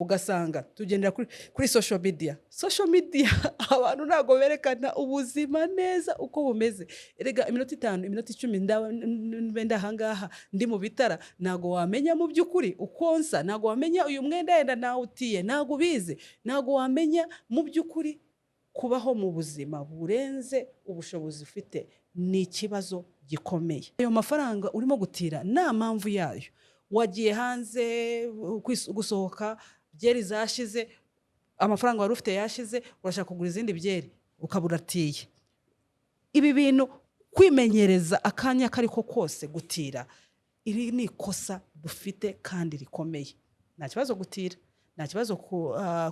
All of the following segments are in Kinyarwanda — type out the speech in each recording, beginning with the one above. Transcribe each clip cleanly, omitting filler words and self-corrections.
Ugasanga tugendera kuri social media. Social media, abantu ntabwo berekana ubuzima neza uko bumeze. Erega iminota 5, iminota 10 mbe ndahangaha ndi mu bitara, ntabwo wamenya mu by'ukuri uko nsa, ntabwo wamenya uyu mwenda yenda nawutiye, ntabwo ubizi, ntabwo wamenya mu by'ukuri. Kubaho mu buzima burenze ubushobozi ufite ni ikibazo gikomeye. Ayo mafaranga urimo gutira nta mpamvu yayo, wagiye hanze gusohoka, byeri zashize, amafaranga wari ufite yashize, urashaka kugura izindi byeri ukaba uratiye. Ibi bintu, kwimenyereza akanya ako ariko kose gutira, iri ni ikosa dufite kandi rikomeye. Nta kibazo gutira, nta kibazo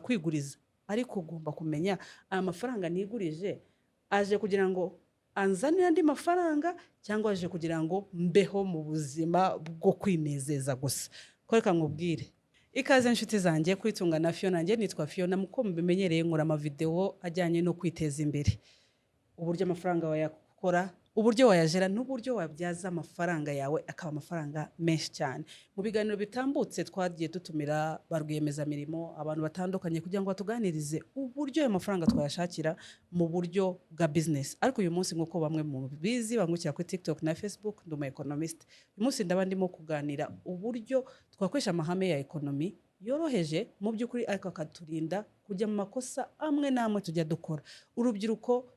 kwiguriza, ariko ugomba kumenya aya mafaranga nigurije aje kugira ngo anzanire andi mafaranga cyangwa aje kugira ngo mbeho mu buzima bwo kwinezeza gusa. Ko reka nkubwire, ikaze inshuti zanjye kwitunga na Fiona. Njye nitwa Fiona, muko mubimenyereye nkora amavideo ajyanye no kwiteza imbere, uburyo amafaranga wayakora, uburyo wayajera n'uburyo wabyaza amafaranga yawe akaba amafaranga menshi cyane. Mu biganiro bitambutse twagiye dutumira ba rwiyemezamirimo, abantu batandukanye, kugira ngo batuganirize uburyo ayo mafaranga twayashakira mu buryo bwa business. Ariko uyu munsi, nk'uko bamwe mu bizi bangukira kuri TikTok na Facebook, ndi umu economist. Uyu munsi ndaba ndimo kuganira uburyo twakoresha amahame ya economy yoroheje mu by'ukuri, ariko akaturinda kujya mu makosa amwe n'amwe tujya dukora. Urubyiruko,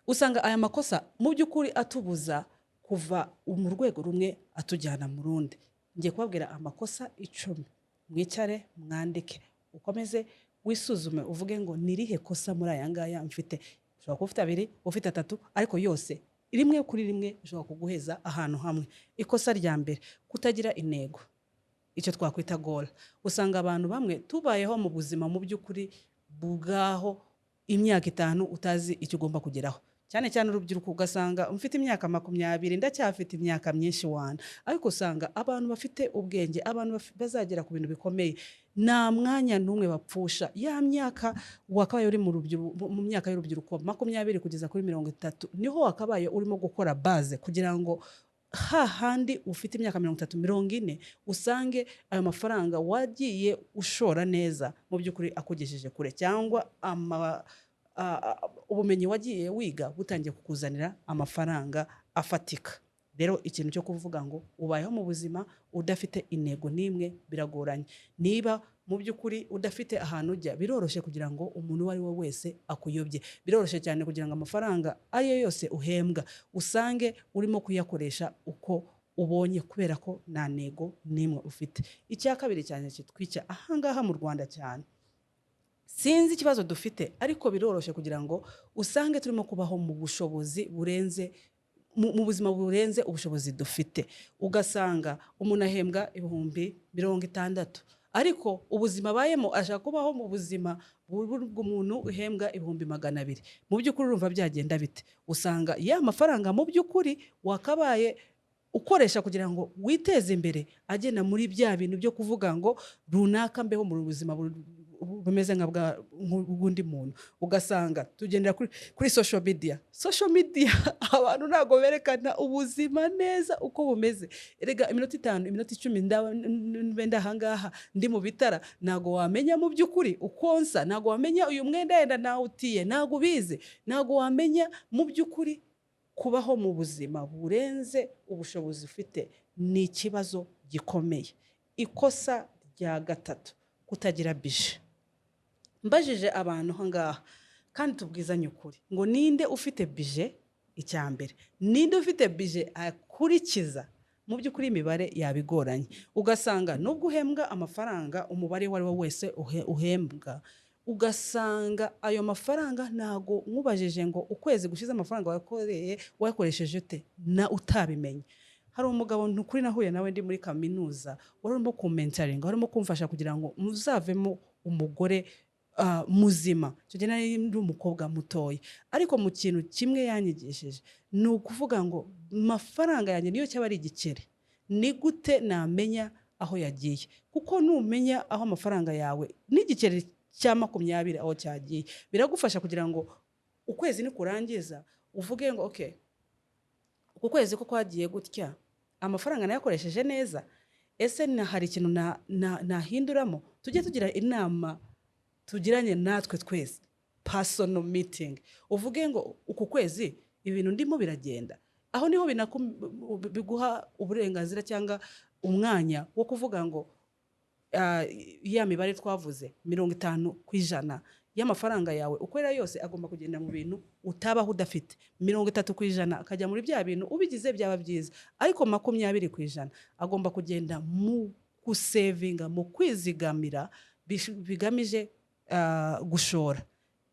usanga aya makosa mu by'ukuri atubuza kuva mu rwego rumwe atujyana mu rundi. Ngiye kubabwira amakosa 10. Mwicare mwandike, ukomeze wisuzume, uvuge ngo ni irihe kosa muri aya ngaya mfite. Ushobora kuba ufite abiri, ufite atatu, ariko yose rimwe kuri rimwe ushobora kuguheza ahantu hamwe. Ikosa rya mbere, kutagira intego, icyo twakwita goal. Usanga abantu bamwe tubayeho mu buzima mu by'ukuri bwaho imyaka 5 utazi icyo ugomba kugeraho, cyane cyane urubyiruko. Ugasanga mfite imyaka 20, ndacyafite imyaka myinshi wana. Ariko usanga abantu bafite ubwenge, abantu bazagera ku bintu bikomeye, nta mwanya n'umwe bapfusha. Ya myaka wakabaye uri mu myaka y'urubyiruko, 20 kugeza kuri 30, niho wakabaye urimo gukora base kugira ngo hahandi ufite imyaka 30, 40, usange ayo mafaranga wagiye ushora neza mu by'ukuri akugejeje kure, cyangwa ubumenyi wagiye wiga butangiye kukuzanira amafaranga afatika. Rero ikintu cyo kuvuga ngo ubayeho mu buzima udafite intego n'imwe biragoranye. Niba mu by'ukuri udafite ahantu ujya, biroroshye kugira ngo umuntu uwo ari we wese akuyobye. Biroroshye cyane kugira ngo amafaranga ayo yose uhembwa usange urimo kuyakoresha uko ubonye, kubera ko nta ntego n'imwe ufite. Icya kabiri cyane kitwica ahangaha mu Rwanda cyane, sinzi ikibazo dufite, ariko biroroshye kugira ngo usange turimo kubaho mu bushobozi burenze, mu buzima burenze ubushobozi dufite. Ugasanga umuntu ahembwa 60,000, ariko ubuzima abayemo ashaka kubaho mu buzima bw'umuntu uhembwa 200,000. Mu by'ukuri urumva byagenda bite? Usanga ya mafaranga mu by'ukuri wakabaye ukoresha kugira ngo witeze imbere agenda muri bya bintu byo kuvuga ngo runaka mbeho mu buzima bumeze nka bw'undi muntu. Ugasanga tugendera kuri social media. Social media, abantu ntabwo berekana ubuzima neza uko bumeze. Erega iminota 5, iminota 10 mbe ndahangaha ndi mu bitara, ntabwo wamenya mu by'ukuri uko nsa, ntabwo wamenya uyu mwenda yenda nawutiye, ntabwo ubizi, ntabwo wamenya mu by'ukuri. Kubaho mu buzima burenze ubushobozi ufite ni ikibazo gikomeye. Ikosa rya gatatu, kutagira budget. Mbajije abantu aha ngaha, kandi tubwizanye ukuri, ngo ninde ufite budget? Icya mbere, ninde ufite budget akurikiza? Mu by'ukuri imibare yabigoranye. Ugasanga nubwo uhembwa amafaranga, umubare uwo ari wo wese uhembwa, ugasanga ayo mafaranga ntago nkubajije ngo ukwezi gushize amafaranga wakoreye wayakoresheje ute, na utabimenye. Hari umugabo ntukuri nahuye nawe ndi muri kaminuza, wari urimo kumentoringa, wari urimo kumfasha kugira ngo muzavemo umugore muzima. Icyo gihe nari ndi umukobwa mutoya, ariko mu kintu kimwe yanyigishije ni ukuvuga ngo mafaranga yanjye, niyo cyaba ari igiceri, ni gute namenya aho yagiye? Kuko numenya aho amafaranga yawe n'igiceri cya 20 aho cyagiye, biragufasha kugira ngo ukwezi nikurangiza uvuge ngo okay, uku kwezi ko kwagiye gutya, amafaranga nayakoresheje neza, ese hari ikintu nahinduramo? Tujye tugira inama tugiranye natwe twese, personal meeting, uvuge ngo uku kwezi ibintu ndimo biragenda. Aho niho biguha uburenganzira cyangwa umwanya wo kuvuga ngo ya mibare twavuze, 50% y'amafaranga yawe ukorera yose agomba kugenda mu bintu utabaho udafite, 30% akajya muri bya bintu ubigize byaba byiza, ariko 20% agomba kugenda mu gusevinga, mu kwizigamira bigamije gushora.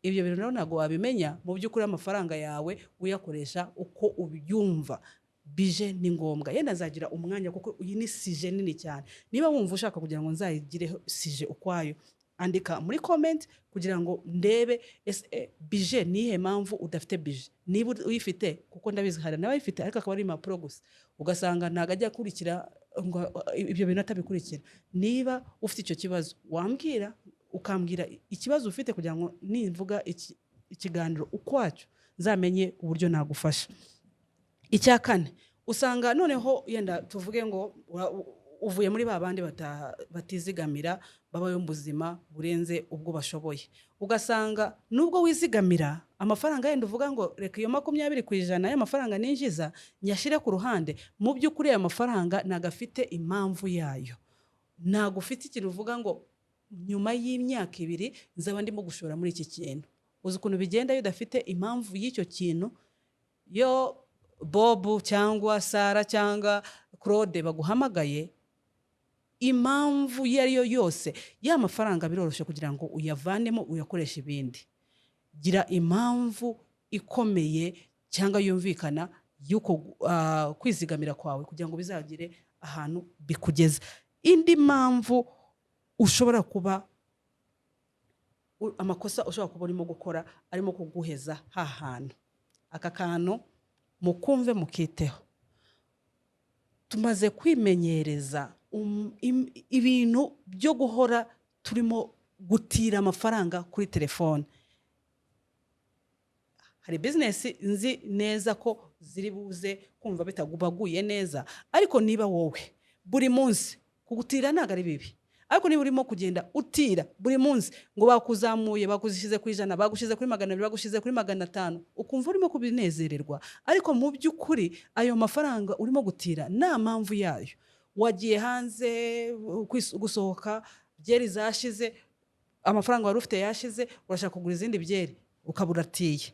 Ibyo bintu rero ntabwo wabimenya mu by'ukuri amafaranga yawe uyakoresha uko ubyumva. Budget ni ngombwa. Yenda nzagira umwanya, kuko iyi ni sujet nini cyane. Niba wumva ushaka kugira ngo nzayigireho sujet ukwayo, andika muri comment kugira ngo ndebe ese budget ni iyihe mpamvu udafite budget. Niba uyifite, kuko ndabizi hari n'abayifite ariko akaba ari impapuro gusa, ugasanga ntabwo ajya akurikira ngo ibyo bintu atabikurikira. Niba ufite icyo kibazo, wambwira, ukambwira ikibazo ufite kugira ngo nimvuga ikiganiro ukwacyo nzamenye uburyo nagufasha. Icya kane, usanga noneho yenda tuvuge ngo uvuye muri ba bandi batizigamira, babayo mu buzima burenze ubwo bashoboye. Ugasanga nubwo wizigamira amafaranga, yenda uvuga ngo reka iyo 20% y'amafaranga ninjiza nyashyire ku ruhande, mu by'ukuri ayo mafaranga ntabwo afite impamvu yayo. Ntabwo ufite ikintu uvuga ngo nyuma y'imyaka 2 nzaba ndimo gushora muri iki kintu. Uzi ukuntu bigenda iyo udafite impamvu y'icyo kintu? Yo Bob cyangwa Sara cyangwa Claude baguhamagaye, impamvu iyo ari yo yose, ya mafaranga biroroshye kugira ngo uyavanemo uyakoreshe ibindi. Gira impamvu ikomeye cyangwa yumvikana y'uko kwizigamira kwawe kugira ngo bizagire ahantu bikugeza. Indi mpamvu ushobora kuba amakosa ushobora kuba urimo gukora arimo kuguheza ha hantu, aka kantu mukumve, mukiteho. Tumaze kwimenyereza ibintu byo guhora turimo gutira amafaranga kuri telefone. Hari bizinesi nzi neza ko ziri buze kumva bitagubaguye neza, ariko niba wowe buri munsi, kugutira ntabwo ari bibi, ariko niba urimo kugenda utira buri munsi ngo bakuzamuye, bagushyize ku 100, bagushyize kuri 200, bagushyize kuri 500, ukumva urimo kubinezererwa, ariko mu by'ukuri ayo mafaranga urimo gutira nta mpamvu yayo. Wagiye hanze gusohoka, byeri zashize, amafaranga wari ufite yashize, urashaka kugura izindi byeri, ukaba uratiye.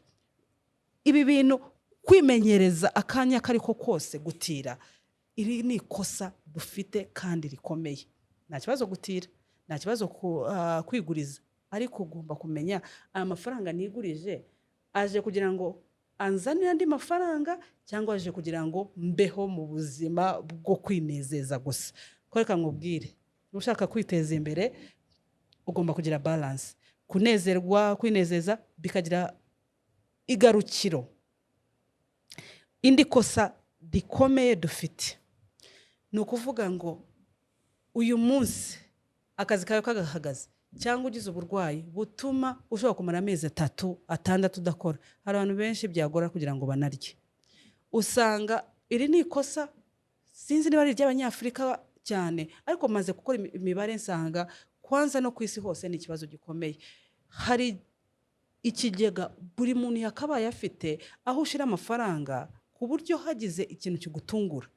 Ibi bintu kwimenyereza akanya ako ariko kose gutira, iri ni ikosa dufite kandi rikomeye. Nta kibazo gutira, nta kibazo kwiguriza, ariko ugomba kumenya aya mafaranga nigurije aje kugira ngo anzanire andi mafaranga cyangwa aje kugira ngo mbeho mu buzima bwo kwinezeza gusa. Ko reka nkubwire, niba ushaka kwiteza imbere ugomba kugira balance. Kunezerwa, kwinezeza bikagira igarukiro. Indi kosa rikomeye dufite ni ukuvuga ngo uyu munsi akazi kawe kagahagaze cyangwa ugize uburwayi butuma ushobora kumara amezi 3, 6 udakora, hari abantu benshi byagora kugira ngo banarye. Usanga iri ni ikosa, sinzi niba ari iry'Abanyafurika cyane, ariko maze gukora imibare nsanga kwanza no ku isi hose ni ikibazo gikomeye. Hari ikigega buri muntu yakabaye afite aho ushyira amafaranga, ku buryo hagize ikintu kigutungura,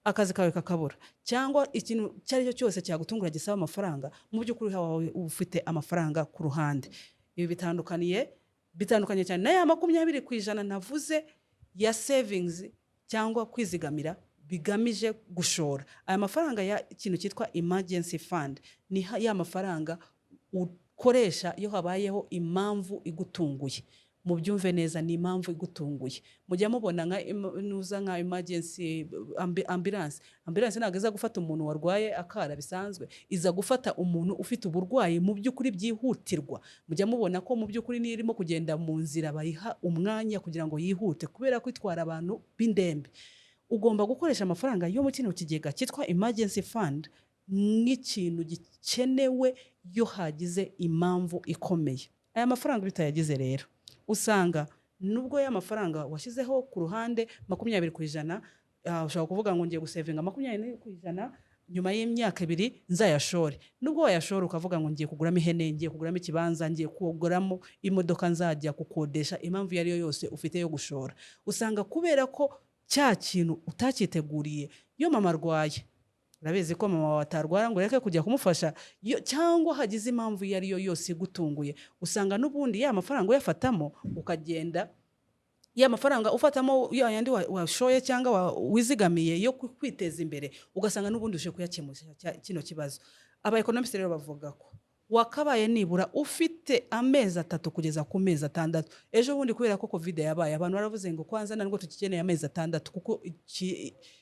akazi kawe kakabura, cyangwa ikintu icyo ari cyo cyose cyagutungura gisaba amafaranga, mu by'ukuri wawe uba ufite amafaranga ku ruhande. Ibi bitandukanye cyane na ya 20% navuze ya savings cyangwa kwizigamira bigamije gushora. Aya mafaranga ya ikintu cyitwa emergency fund ni ya mafaranga ukoresha iyo habayeho impamvu igutunguye. Mubyumve neza, ni impamvu igutunguye. Mujya mubona nka nuza nka emergency ambulance. Ambulance ntabwo iza gufata umuntu warwaye akara bisanzwe, iza gufata umuntu ufite uburwayi mu by'ukuri byihutirwa. Mujya mubona ko mu by'ukuri niyo irimo kugenda mu nzira bayiha umwanya kugira ngo yihute, kubera ko itwara abantu b'indembe. Ugomba gukoresha amafaranga yo mu kino kigega cyitwa emergency fund nk'ikintu gikenewe iyo hagize impamvu ikomeye. Aya mafaranga iyo utayagize rero, usanga nubwo ya mafaranga washyizeho ku ruhande 20%, ushobora kuvuga ngo ngiye gusevinga 20%. Nyuma y'imyaka 2 nzayashore. Nubwo wayashora ukavuga ngo ngiye kuguramo ihene, ngiye kuguramo ikibanza, ngiye kuguramo imodoka nzajya gukodesha, impamvu iyo ari yo yose ufite yo gushora, usanga kubera ko cya kintu utacyiteguriye, iyo mama arwaye, urabizi ko mama wawe atarwara ngo ureke kujya kumufasha, cyangwa hagize impamvu iyo ari yo yose igutunguye, usanga n'ubundi ya mafaranga uyafatamo ukagenda, ya mafaranga ufatamo ya yandi washoye cyangwa wizigamiye yo kwiteza imbere, ugasanga n'ubundi uje kuyakemuza kino kibazo. Aba economist rero bavuga ko wakabaye nibura ufite amezi 3 kugeza ku mezi 6. Ejo bundi kubera ko COVID yabaye, abantu baravuze ngo kwanza ntabwo tugikeneye amezi 6, kuko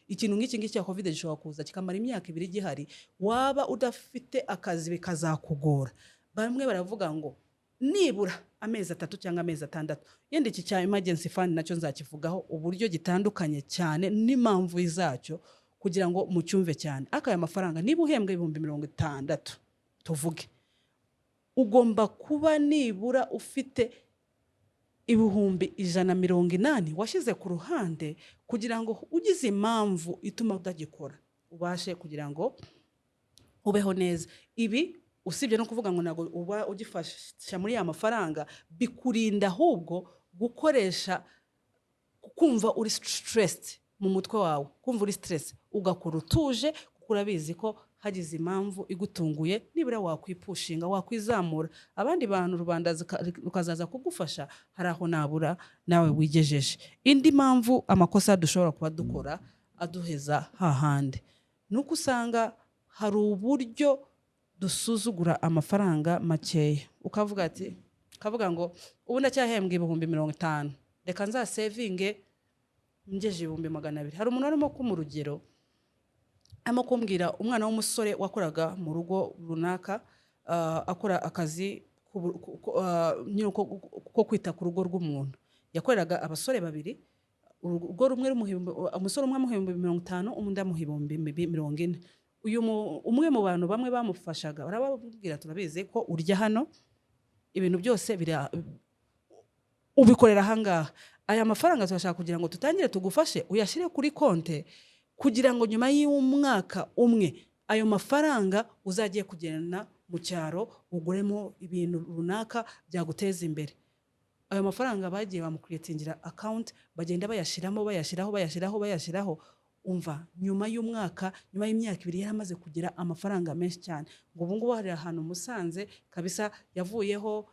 ikintu nk'iki ngiki cya COVID gishobora kuza kikamara imyaka 2 gihari, waba udafite akazi bikazakugora. Bamwe baravuga ngo nibura amezi 3 cyangwa amezi 6. Yenda iki cya emergency fund nacyo nzakivugaho, uburyo gitandukanye cyane n'impamvu zacyo, kugira ngo mucyumve cyane. Ariko aya mafaranga, niba uhembwa 60,000 tuvuge, ugomba kuba nibura ufite 180,000 washyize ku ruhande, kugira ngo ugize impamvu ituma utagikora ubashe kugira ngo ubeho neza. Ibi usibye no kuvuga ngo ntabwo uba ugifasha muri ya mafaranga, bikurinda ahubwo gukoresha, kumva uri stressed mu mutwe wawe, kumva uri stress, ugakora utuje, kuko urabizi ko hagize impamvu igutunguye nibura wakwipushinga, wakwizamura, abandi bantu rubanda rukazaza kugufasha, hari aho nabura nawe wigejeje. Indi mpamvu, amakosa dushobora kuba dukora aduheza hahandi, ni uko usanga hari uburyo dusuzugura amafaranga makeya, ukavuga ati, ukavuga ngo ubu ndacyahembwa 50,000, reka nzasevinge ngeje 200,000. Hari umuntu arimo kumpa urugero, arimo kumbwira umwana w'umusore wakoraga mu rugo runaka, akora akazi nyine ko kwita ku rugo rw'umuntu. Yakoreraga abasore babiri, urugo rumwe rumuha umusore umwe amuha 50,000, undi amuha 40,000. Uyu umwe mu bantu bamwe bamufashaga barababwira: "Turabizi ko urya hano, ibintu byose ubikorera ahangaha. Aya mafaranga turashaka kugira ngo tutangire tugufashe uyashyire kuri konte, kugira ngo nyuma y'umwaka umwe ayo mafaranga uzajye kugenda mu cyaro uguremo ibintu runaka byaguteza imbere." Ayo mafaranga bagiye bamucreatingira account, bagenda bayashyiramo, bayashyiraho, bayashyiraho, bayashyiraho. Umva, nyuma y'umwaka, nyuma y'imyaka 2, yari amaze kugira amafaranga menshi cyane. Ngo ubu ngubu hari ahantu Musanze kabisa yavuyeho,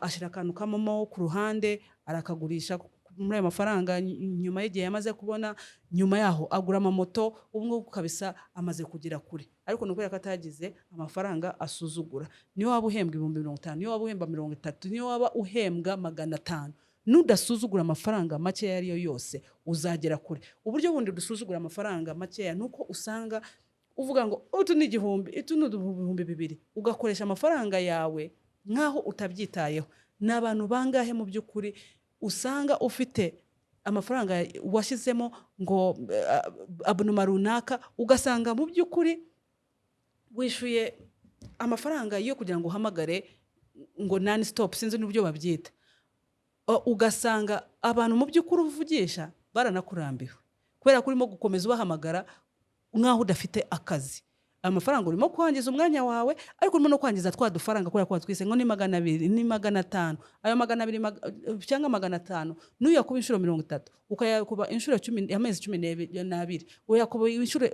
ashyira akantu ka MoMo ku ruhande, arakagurisha muri ayo mafaranga nyuma y'igihe yamaze kubona. Nyuma yaho agura amamoto. Ubu ngubu kabisa amaze kugera kure, ariko ni ukubera ko atagize amafaranga asuzugura. Niyo waba uhembwa 50,000, niyo waba uhembwa 30, niyo waba uhembwa 500, nudasuzugura amafaranga makeya ayo ari yo yose uzagera kure. Uburyo bundi dusuzugura amafaranga makeya ni uko usanga uvuga ngo utu ni 1000, utu ni 2000, ugakoresha amafaranga yawe nk'aho utabyitayeho. Ni abantu bangahe mu by'ukuri usanga ufite amafaranga washyizemo ngo abonnement runaka, ugasanga mu by'ukuri wishyuye amafaranga yo kugira ngo uhamagare ngo non stop, sinzi n'uburyo babyita, ugasanga abantu mu by'ukuri uvugisha baranakurambiwe kubera ko urimo gukomeza ubahamagara nk'aho udafite akazi. Amafaranga urimo kwangiza umwanya wawe, ariko urimo no kwangiza twa dufaranga, kubera ko watwise ngo ni 200, ni 500. Ayo 200 cyangwa 500 n'uyakuba inshuro 30, ukayakuba inshuro 10, amezi 12, uyakuba inshuro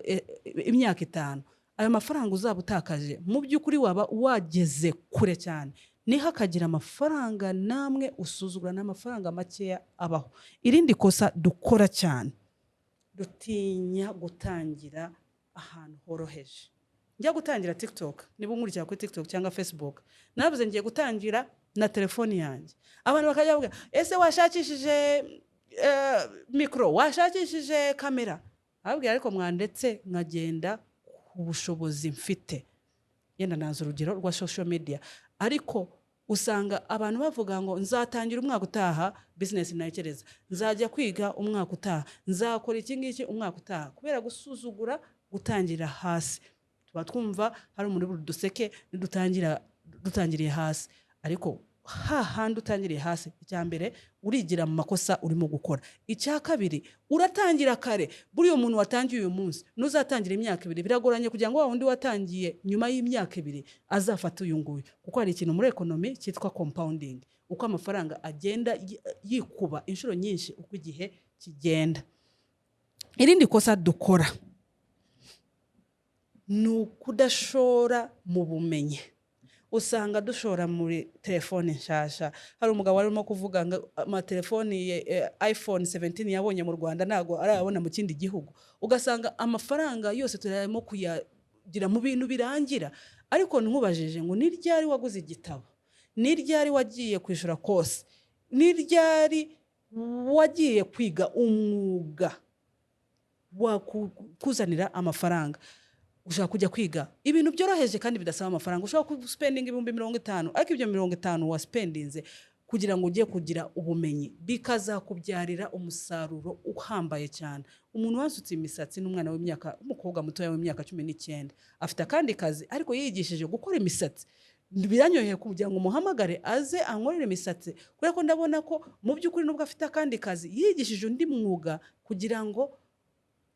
imyaka 5, ayo mafaranga uzaba utakaje mu by'ukuri waba wageze kure cyane. Ntihakagire amafaranga namwe usuzugura, n'amafaranga makeya abaho. Irindi kosa dukora cyane, dutinya gutangira ahantu horoheje. Njya gutangira TikTok, niba unkurikira kuri TikTok cyangwa Facebook, naravuze ngiye gutangira na telefoni yanjye. Abantu bakajya bavuga: "Ese washakishije mikoro? Washakishije kamera?" Ababwira: "Ariko mwandetse nkagenda ku bushobozi mfite." Yenda naza urugero rwa social media, ariko usanga abantu bavuga ngo nzatangira umwaka utaha business ntekereza, nzajya kwiga umwaka utaha, nzakora iki ngiki umwaka utaha, kubera gusuzugura gutangira hasi. Tuba twumva hari umuntu uri duseke nidutangira dutangiriye hasi, ariko Hahandi utangiriye hasi, icya mbere urigira mu makosa urimo gukora. Icya kabiri, uratangira kare. Buriya umuntu watangiye uyu munsi n'uzatangira imyaka 2, biragoranye kugira ngo wa wundi watangiye nyuma y'imyaka 2 azafate uyu nguyu, kuko hari ikintu muri economy cyitwa compounding, uko amafaranga agenda yikuba inshuro nyinshi uko igihe kigenda. Irindi kosa dukora ni ukudashora mu bumenyi. Usanga dushora muri telefone nshasha. Hari umugabo warimo kuvuga ngo amatelefoni ye, iPhone 17 yabonye mu Rwanda ntabwo arayabona mu kindi gihugu. Ugasanga amafaranga yose turayamo kuyagira mu bintu birangira. Ariko nkubajije ngo: ni ryari waguze igitabo? Ni ryari wagiye kwishyura course? Ni ryari wagiye kwiga umwuga wakuzanira amafaranga? Ushobora kujya kwiga ibintu byoroheje kandi bidasaba amafaranga. Ushobora guspendinga 50,000, ariko ibyo 50 waspendinze kugira ngo ujye kugira ubumenyi bikazakubyarira umusaruro uhambaye cyane. Umuntu wasutse imisatsi n'umwana w'imyaka, umukobwa mutoya w'imyaka 19, afite akandi kazi ariko yiyigishije gukora imisatsi. Biranyoheye kugira ngo umuhamagare aze ankorere imisatsi, kubera ko ndabona ko mu by'ukuri nubwo afite akandi kazi, yigishije undi mwuga kugira ngo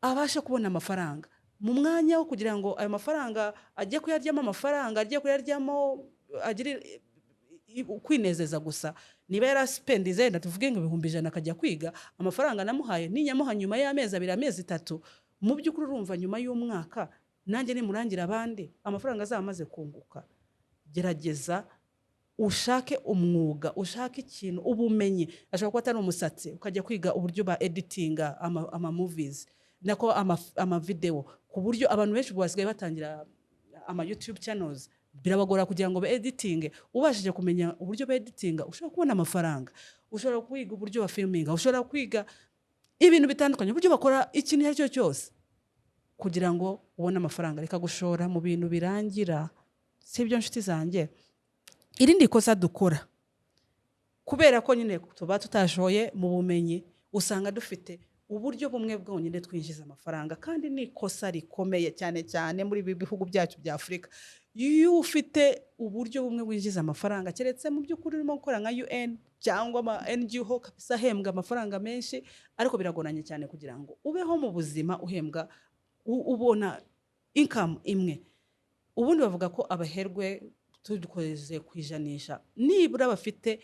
abashe kubona amafaranga. Mu mwanya wo kugira ngo ayo mafaranga ajye kuyaryamo, amafaranga ajye kuyaryamo agire kwinezeza gusa, niba yaraspendize yenda tuvuge ngo 100,000 akajya kwiga, amafaranga namuhaye ninyamuha nyuma y'amezi 2, amezi 3, mu by'ukuri urumva nyuma y'umwaka nanjye nimurangira abandi amafaranga azaba amaze kunguka. Gerageza ushake umwuga, ushake ikintu, ubumenyi. Ashobora kuba atari umusatsi, ukajya kwiga uburyo ba editinga ama movies, nako ama video, ku buryo abantu benshi ubu basigaye batangira ama YouTube channels, birabagora kugira ngo ba editinge. Ubashije kumenya uburyo ba editinga, ushobora kubona amafaranga. Ushobora kwiga uburyo ba filminga, ushobora kwiga ibintu bitandukanye, uburyo bakora ikintu icyo ari cyo cyose kugira ngo ubone amafaranga. Reka gushora mu bintu birangira. Si ibyo, nshuti zanjye? Irindi kosa dukora, kubera ko nyine tuba tutashoye mu bumenyi, usanga dufite uburyo bumwe bwonyine twinjiza amafaranga, kandi ni ikosa rikomeye cyane cyane muri ibi bihugu byacu bya Afurika. Iyo ufite uburyo bumwe winjiza amafaranga, keretse mu by'ukuri urimo gukora nka UN cyangwa ama NGO kabisa ahembwa amafaranga menshi, ariko biragoranye cyane kugira ngo ubeho mu buzima uhembwa, ubona income imwe. Ubundi bavuga ko abaherwe, dukoze ku ijanisha, nibura bafite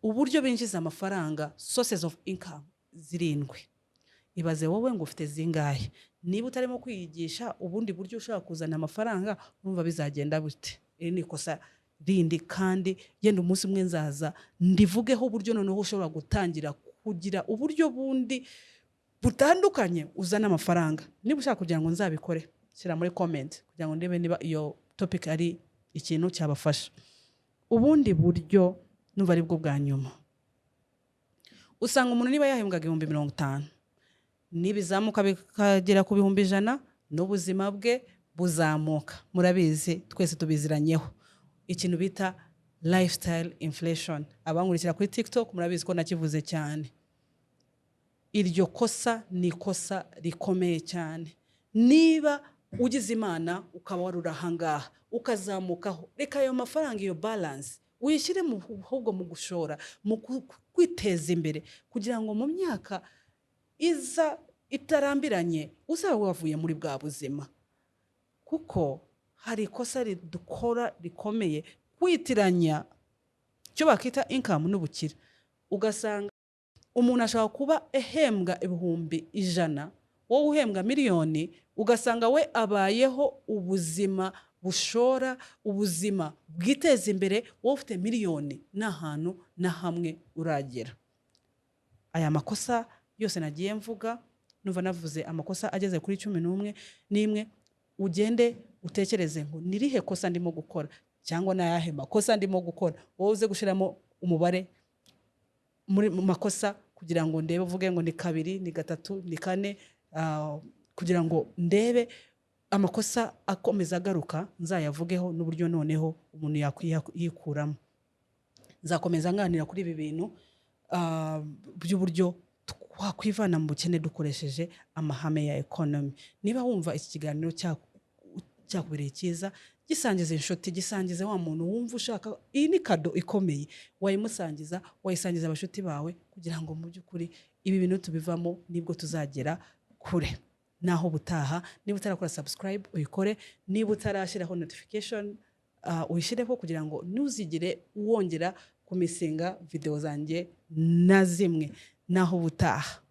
uburyo binjiza amafaranga, sources of income zirindwi. Ibaze wowe ngo ufite zingahe? Niba utarimo kwiyigisha ubundi buryo ushobora kuzana amafaranga, urumva bizagenda bute? Iri ni ikosa rindi, kandi yenda umunsi umwe nzaza ndivugeho uburyo noneho ushobora gutangira kugira uburyo bundi butandukanye uzana amafaranga. Niba ushaka kugira ngo nzabikore, shyira muri comment kugira ngo ndebe niba iyo topic ari ikintu cyabafasha. Ubundi buryo numva ari bwo bwa nyuma, usanga umuntu niba yahembwaga 50,000, nibizamuka bikagera ku 100,000, n'ubuzima bwe buzamuka. Murabizi, twese tubiziranyeho, ikintu bita lifestyle inflation. Abankurikira kuri TikTok murabizi ko nakivuze cyane. Iryo kosa ni ikosa rikomeye cyane. Niba ugize Imana ukaba wari uri ahangaha ukazamukaho, reka ayo mafaranga, iyo balance uyishyire ahubwo mu gushora mu kwiteza imbere, kugira ngo mu myaka iza itarambiranye uzaba wavuye muri bwa buzima. Kuko hari ikosa dukora rikomeye, kwitiranya icyo bakita income n'ubukire. Ugasanga umuntu ashobora kuba ahembwa 100,000, wowe uhembwa miliyoni, ugasanga we abayeho ubuzima bushora, ubuzima bwiteza imbere, wowe ufite miliyoni nta hantu na hamwe uragera. Aya makosa yose nagiye mvuga, numva navuze amakosa ageze kuri 11 n'imwe. Ugende utekereze ngo: nirihe kosa ndimo gukora, cyangwa ni ayahe makosa ndimo gukora? Wowe uze gushyiramo umubare muri mu makosa kugira ngo ndebe, uvuge ngo ni kabiri, ni gatatu, ni kane, kugira ngo ndebe amakosa akomeza agaruka, nzayavugeho n'uburyo noneho umuntu yakwiyikuramo. Nzakomeza nganira kuri ibi bintu by'uburyo twakwivana mu bukene dukoresheje amahame ya economy. Niba wumva iki kiganiro cyakubereye cyiza, gisangize inshuti, gisangize wa muntu wumva ushaka. Iyi ni cadeau ikomeye, wayimusangiza, wayisangiza abashuti bawe, kugira ngo mu by'ukuri ibi bintu tubivamo, nibwo tuzagera kure. Naho ubutaha, niba utarakora subscribe uyikore, niba utarashyiraho notification uyishyireho, kugira ngo ntuzigere wongera kumissinga video zanjye na zimwe. Naho ubutaha.